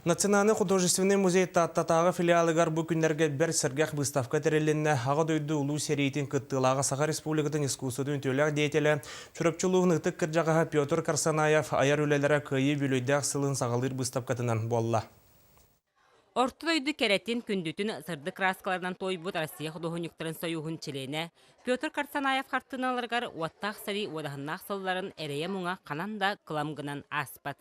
Национальнай художественнай музей Тааттатааҕы филиалыгар бу күннэргэ бэрт сэргэх выставка тэрилиннэ. Аҕа дойду Улуу сэриитин кыттыылааҕа Саха Республикатын искусствотын үтүөлээх деятелэ, Чурапчы улууһун ытык кырдьаҕаһа Петр Карсанаев айар үлэлэрэ Кыайыы үбүлүөйдээх сылын саҕалыыр быыстапкатынан буолла. Орто дойду кэрэтин, күндүтүн сырдык кырааскаларынан туойбут Россия худуоһунньуктарын сойууһун чилиэнэ Петр Карсанаев хартыыналарыгар уоттаах сэрии уодаһыннаах сылларын эрэйэ-муҥа ханан да кылам гынан ааспат.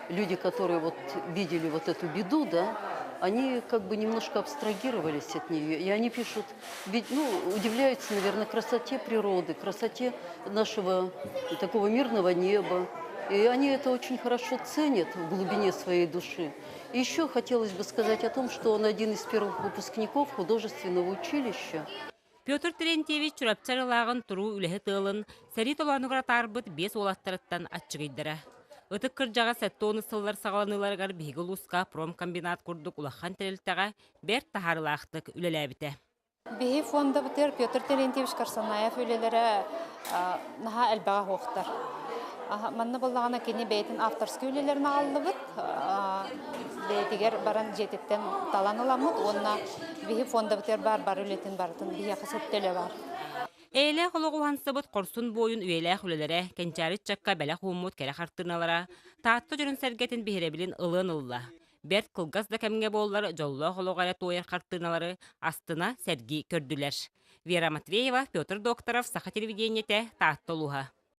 Люди, которые вот видели вот эту беду, да, они как бы немножко абстрагировались от нее, и они пишут, ведь, ну, удивляются, наверное, красоте природы, красоте нашего такого мирного неба. И они это очень хорошо ценят в глубине своей души. И еще хотелось бы сказать о том, что он один из первых выпускников художественного училища. Петр Терентьевич Чурапчы Арыылааҕын туруу үлэһит ыалын сэрии толоонугар атаарбыт биэс уолаттарыттан аччыгыйдара. Ытык кырдьаҕас 70 сыллар саҕаланыыларыгар биһиги улууска промкомбинат курдук улахан тэрилтэҕэ бэрт таһаарыылаахтык үлэлээбитэ. Биһи фондабытыгар Петр Терентьевич Карсанаев үлэлэрэ наһаа элбэҕэ суохтар. Манна буоллаҕына кини бэйэтин авторскай үлэлэрин аҕаллыбыт, бэйэтигэр баран дьиэтиттэн талан ыламмыт уонна биһи фондабытыгар баар бары үлэтин барытын биһиэхэ сэттэ үлэ баар. Эйэлээх олоҕу уһансыбыт хорсун буойун үйэлээх үлэлэрэ, кэнчээри ыччакка бэлэх ууммут кэрэ хартыыналара Таатта дьонун-сэргэтин биһирэбилин ылыан ылла. Бэрт кылгас да кэмҥэ буоллар дьоллоох олоҕу эрэ туойар хартыыналары астына, сэргии көрдүлэр. Вера Матвеева, Петр Докторов, Саха телевидениетэ, Таатта улууһа.